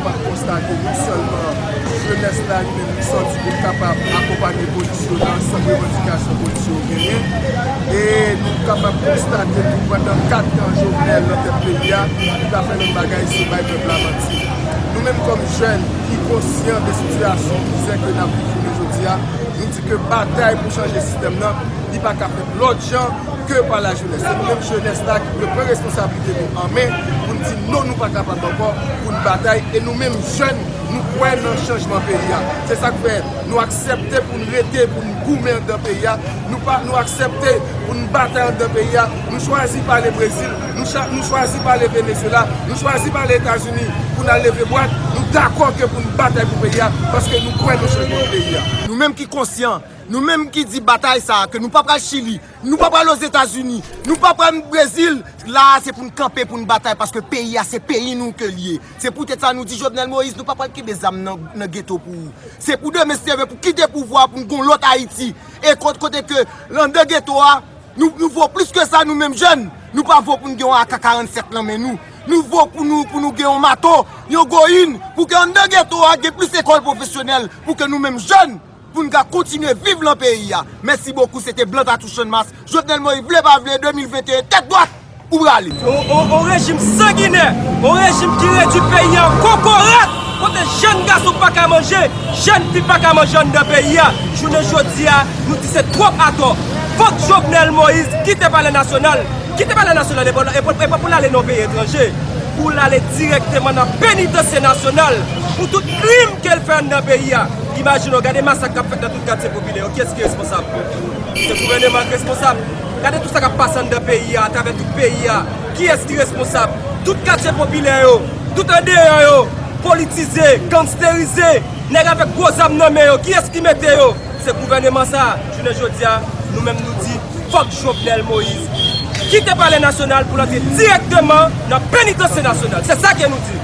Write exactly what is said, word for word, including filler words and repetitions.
Kapab konstate non sèlman jenès la li menm li sòti pou l kapab akonpanye polis yo nan sant revandikasyon polis yo genyen, e nou kapab konstate tou pandan kat tan Jovenel nan tèt peyi a, li pa fè lòt bagay se bay pèp la manti. Nou menm kòm jèn ki konsyan de sitiyasyon mizè ke n ap viv jounen jodi a, nou di ke batay pou chanje sistèm nan, li pa ka fèt lòt jan ke pa lajenès. Se nou menm jenès la ki dwe pran responsablite nou an men pou n di non, nou pa kapab ankò, pou n batay. E nou menm jèn, nou kwè nan chanjman peyi a. Se sa k fè nou aksepte pou n rete, pou n goumen anndan peyi a. Nou pa, nou aksepte pou n batay anndan peyi a. Nou chwazi pale Brezil, nou, cha, nou chwazi pale Venezuela, nou chwazi pale Etazini pou n al leve bwat. Nou dakò ke pou n batay pou peyi a, paske nou kwè nan chanjman peyi a. Nou menm ki konsyan, nou menm ki di batay sa a, ke nou pa pral Chili, nou pa pral Ozetazini, nou pa pral Brezil, la a se pou n kanpe, pou n batay, paske peyi a se peyi nou ke l ye. Se poutèt sa nou di Jovenel Moïse, nou pa pral kenbe zam nan, nan geto pou ou. Se pou demen si Dye vle, pou kite pouvwa, pou n gen yon lòt Ayiti. E kot, kote ke, anndan geto a, nou, nou vo plis ke sa, nou menm jèn. Nou pa vo pou n gen yon A K karannsèt nan men nou. Nou vo pou nou, pou nou gen yon mato, yon goyin, pou ke anndan geto a, gen plis lekòl pwofesyonèl, pou ke nou menm jèn, pou n ka kontinye viv lan peyi a. Mèsi bokou, se te Blan Tatou Channmas. Jovenel Moïse, vle pa vle, de mil venteyen, tèt dwat, ou prale. On, on, on rejim sanginè, on rejim ki redui peyi a an kokorat, kote jèn gason pa ka manje, jèn fi pa ka manje anndan peyi a. Jounen jodi a, nou di se twòp atò. Fòk Jovenel Moïse kite Palè Nasyonal. Kite Palè Nasyonal e pa, e pa, e pa pou l ale nan yon peyi etranje. Pou l ale dirèkteman nan penitansye nasyonal pou tout krim ke l fè anndan peyi a. Imajine w, gade masak k ap fèt nan tout katye popilè yo. Kiyès ki responsab? Se gouvèneman ki responsab. Gade tout sa k ap pase anndan peyi a, atravè tout peyi a. Kiyès ki responsab? Tout katye popilè yo, tout andeyò yo, politize, gangsterize, nèg avèk gwo zam nan men yo. Kiyès ki mete yo? Se gouvèneman sa a. Jounen jodi a, nou menm nou di, fòk Jovenel Moïse kite Palè Nasyonal pou l antre dirèkteman nan penitansye nasyonal. Se sa ke nou di.